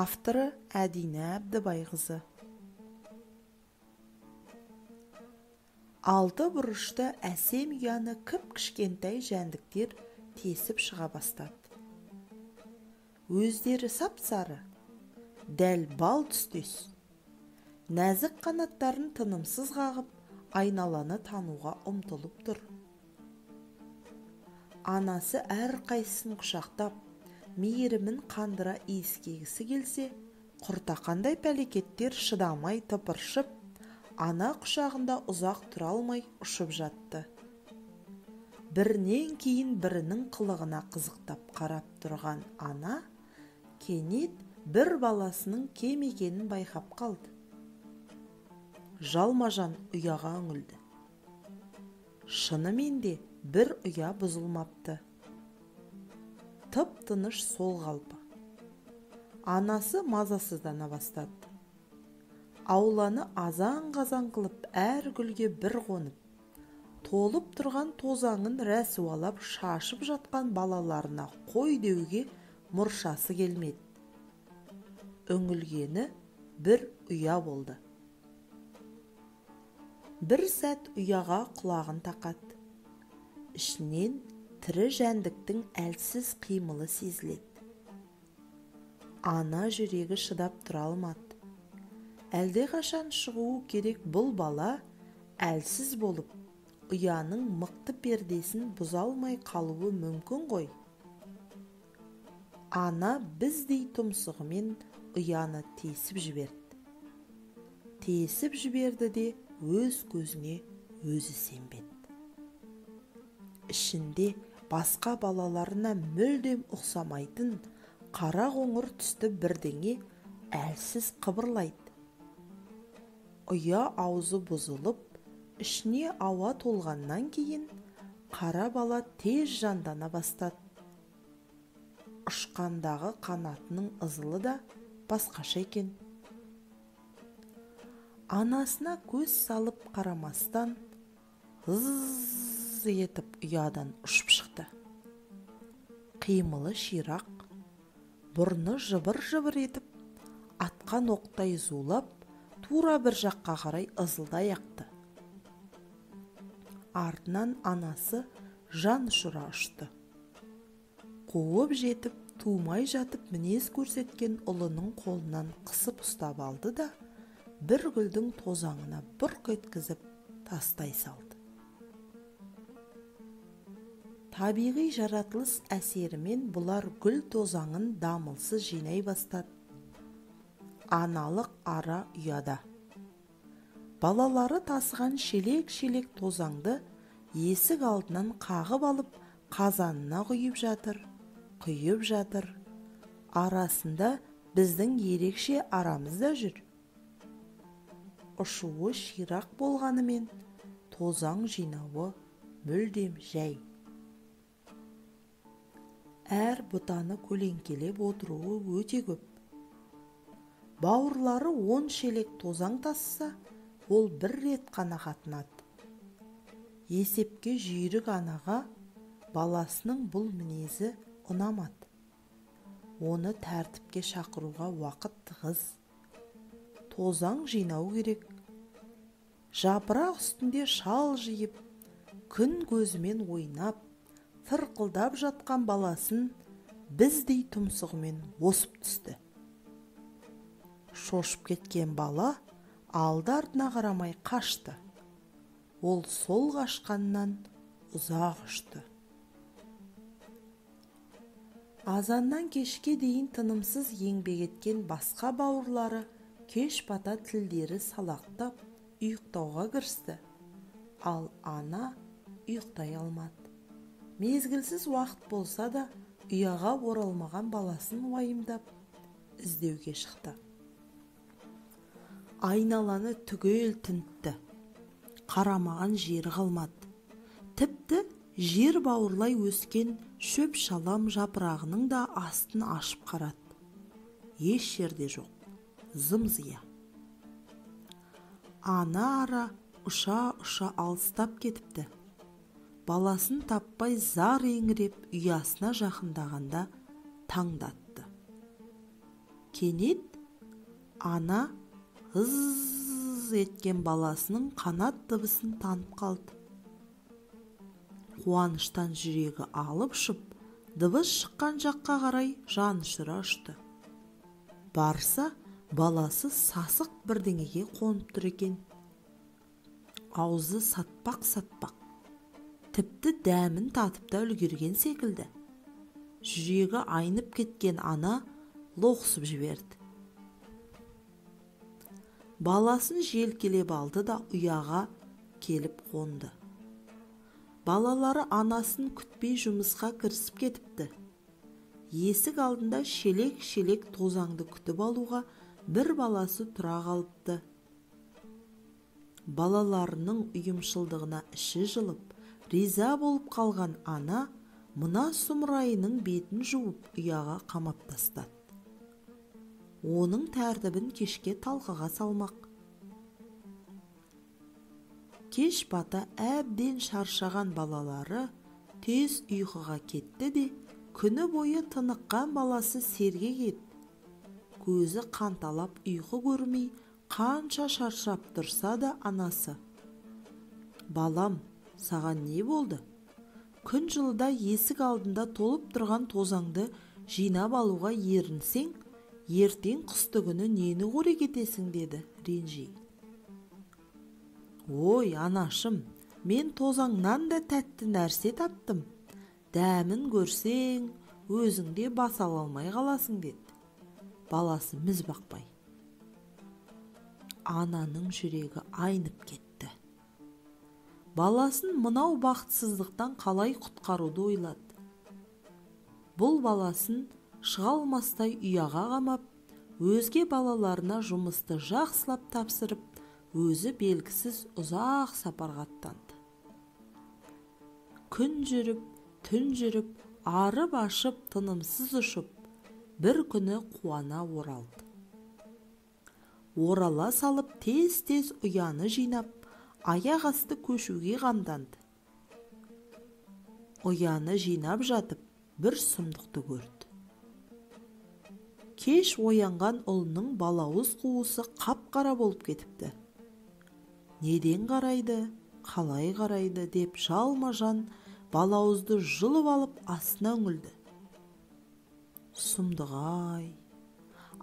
Авторы Әдина Әбдібайқызы. Алты бұрышты әсем ұяны кіп-кішкентай жәндіктер тесіп шыға бастады. Өздері сап-сары, дәл бал түстес. Нәзік қанаттарын тынымсыз қағып, айналаны тануға ұмтылып тұр. Анасы әрқайсысын құшақтап, мейірімін қандыра иіскегісі келсе, құртақандай пәлекеттер шыдамай тыпыршып, ана құшағында ұзақ тұра алмай ұшып жатты. Бірінен кейін бірінің қылығына қызықтап қарап тұрған ана кенет бір баласының кем екенін байқап қалды. Жалма-жан ұяға үңілді. Шынымен де бір ұя бұзылмапты. Тып-тыныш сол қалпы. Анасы мазасыздана бастады. Ауланы азан-қазан қылып әр гүлге бір қонып, толып тұрған тозаңын рәсуалап шашып жатқан балаларына қой деуге мұршасы келмеді. Үңілгені бір ұя болды. Бір сәт ұяға құлағын тақады. Ішінен тірі жәндіктің әлсіз қимылы сезіледі. Ана жүрегі шыдап тұра алмады. Әлдеқашан шығуы керек бұл бала әлсіз болып, ұяның мықты пердесін бұза алмай қалуы мүмкін ғой. Ана біздей тұмсығымен ұяны тесіп жіберді. Тесіп жіберді де өз көзіне өзі сенбеді. Ішінде басқа балаларына мүлдем ұқсамайтын қара қоңыр түсті бірдеңе әлсіз қыбырлайды. Ұя аузы бұзылып, ішіне ауа толғаннан кейін қара бала тез жандана бастады. Ұшқандағы қанатының ызылы да басқаша екен. Анасына көз салып қарамастан, ыз етіп ұядан ұшып шықты. Қимылы ширақ, бұрны жыбыр-жыбыр етіп, атқан оқтай зулап, тура бір жаққа қарай ызылдай ақты. Артынан анасы жан ұшыра ұшты. Қуып жетіп, тумай жатып мінез көрсеткен ұлының қолынан қысып ұстап алды да, бір гүлдің тозаңына бұрқ еткізіп тастай салды. Табиғи жаратылыс әсерімен бұлар гүл тозаңын дамылсыз жинай бастады. Аналық ара ұяда. Балалары тасыған шелек-шелек тозаңды есік алдынан қағып алып, қазанына құйып жатыр, құйып жатыр. Арасында біздің ерекше арамыз да жүр. Ұшуы ширақ болғанымен тозаң жинауы мүлдем жай. Әр бұтаны көлеңкелеп отыруы өте көп. Бауырлары 10 шелек тозаң тасыса, ол бір рет қана қатынады. Есепке жүйрік анаға баласының бұл мінезі ұнамады. Оны тәртіпке шақыруға уақыт тығыз. Тозаң жинау керек. Жапырақ үстінде шал жиып, күн көзімен ойнап, тырқылдап жатқан баласын біздей тұмсығымен осып түсті. Шошып кеткен бала алды артына қарамай қашты. Ол сол қашқаннан ұзақ ұшты. Азаннан кешке дейін тынымсыз еңбек еткен басқа бауырлары кеш бата тілдері салақтап ұйықтауға кірісті. Ал ана ұйықтай алмады. Мезгілсіз уақыт болса да ұяға оралмаған баласын уайымдап іздеуге шықты. Айналаны түгел тінтті. Қарамаған жері қалмады. Тіпті жер бауырлай өскен шөп-шалам жапырағының да астын ашып қарады. Еш жерде жоқ. Зым-зия. Ана ара ұша-ұша алыстап кетіпті. Баласын таппай зар еңіреп ұясына жақындағанда таңдатты. Кенет ана ыз еткен баласының қанат дыбысын танып қалды. Қуаныштан жүрегі алып ұшып, дыбыс шыққан жаққа қарай жанұшыра ұшты. Барса, баласы сасық бірдеңеге қонып тұр екен. Аузы сатпақ-сатпақ, тіпті дәмін татып та үлгерген секілді. Жүрегі айнып кеткен ана лоқсып жіберді. Баласын желкелеп алды да ұяға келіп қонды. Балалары анасын күтпей жұмысқа кірісіп кетіпті. Есік алдында шелек-шелек тозаңды күтіп алуға бір баласы тұра қалыпты. Балаларының ұйымшылдығына іші жылып, риза болып қалған ана мына сұмырайының бетін жуып ұяға қамап тастады. Оның тәртібін кешке талқыға салмақ. Кеш бата әбден шаршаған балалары тез ұйқыға кетті де, күні бойы тыныққан баласы сергек еді. Көзі қанталап ұйқы көрмей, қанша шаршап тұрса да анасы: «Балам, саған не болды? Күн жылыда есік алдында толып тұрған тозаңды жинап алуға ерінсең, ертең қысты күні нені қорек етесің?» деді ренжи. «Ой, анашым, мен тозаңнан да тәтті нәрсе таптым. Дәмін көрсең, өзің де бас ала алмай қаласың», деді баласы міз бақпай. Ананың жүрегі айнып кетті. Баласын мынау бақытсыздықтан қалай құтқаруды ойлады. Бұл баласын шыға алмастай ұяға қамап, өзге балаларына жұмысты жақсылап тапсырып, өзі белгісіз ұзақ сапарға аттанды. Күн жүріп, түн жүріп, арып ашып, тынымсыз ұшып, бір күні қуана оралды. Орала салып тез-тез ұяны жинап, аяқ асты көшуге қамданды. Ұяны жинап жатып, бір сұмдықты көрді. Кеш оянған ұлының балауыз қуысы қап-қара болып кетіпті. Неден қарайды, қалай қарайды деп жалма-жан балауызды жұлып алып астына үңілді. Сұмдық-ай!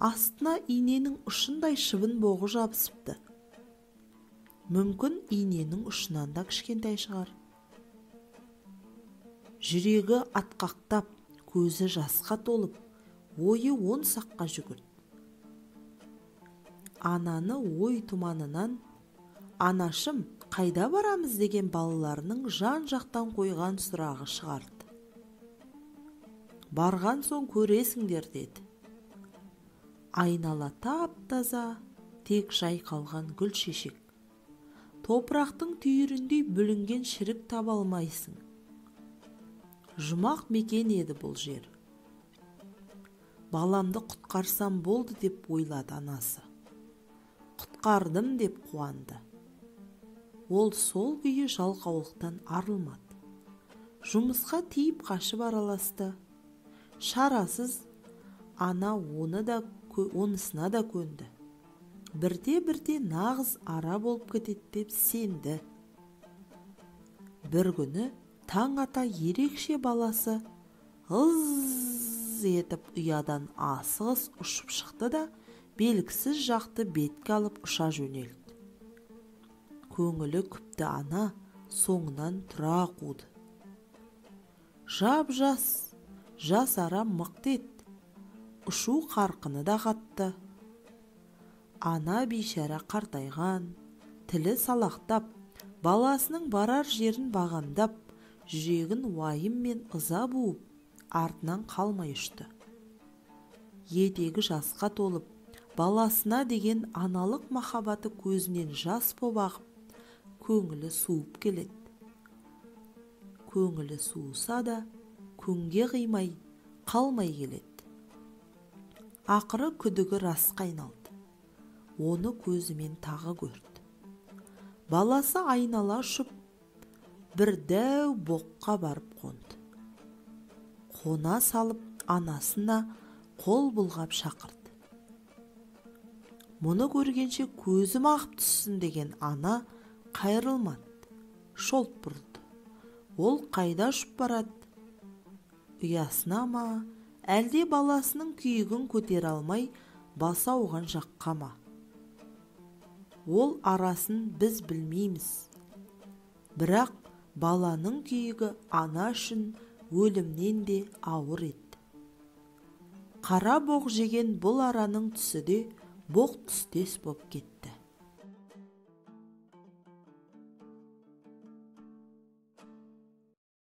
Астына иненің ұшындай шыбын боғы жабысыпты. Мүмкін иненің ұшынан да кішкентай шығар. Жүрегі атқақтап, көзі жасқа толып, ойы он саққа жүгірді. Ананы ой тұманынан «Анашым, қайда барамыз?» деген балаларының жан-жақтан қойған сұрағы шығарды. «Барған соң көресіңдер», деді. Айнала тап-таза, тек жайқалған гүл шешек. Топырақтың түйіріндей бүлінген шірік таба алмайсың. Жұмақ мекен еді бұл жер. Баламды құтқарсам болды деп ойлады анасы. Құтқардым деп қуанды. Ол сол күйі жалқаулықтан арылмады. Жұмысқа тиіп қашып араласты. Шарасыз ана онысына да көнді. Бірте-бірте нағыз ара болып кетеді деп сенді. Бір күні таң ата ерекше баласы ыз етіп ұядан асығыс ұшып шықты да, белгісіз жақты бетке алып ұша жөнелді. Көңілі күпті ана соңынан тұра қуды. Жап-жас, жас ара мықты еді. Ұшу қарқыны да қатты. Ана бейшара қартайған, тілі салақтап, баласының барар жерін бағамдап, жүрегін уайым мен ыза буып, артынан қалмай ұшты. Етегі жасқа толып, баласына деген аналық махаббаты көзінен жас боп ағып, көңілі суып келеді. Көңілі суыса да, көңге қимай, қалмай келеді. Ақыры күдігі расқа айналды. Оны көзімен тағы көрді. Баласы айнала ұшып, бір дәу боққа барып қонды. Қона салып анасына қол бұлғап шақырды. Мұны көргенше көзім ағып түссін деген ана қайырылмады, шолт бұрылды. Ол қайда ұшып барады? Ұясына ма, әлде баласының күйігін көтере алмай басы ауған жаққа ма? Ол арасын біз білмейміз. Бірақ баланың күйігі ана үшін өлімнен де ауыр еді. Қара боқ жеген бұл араның түсі де боқ түстес боп кетті.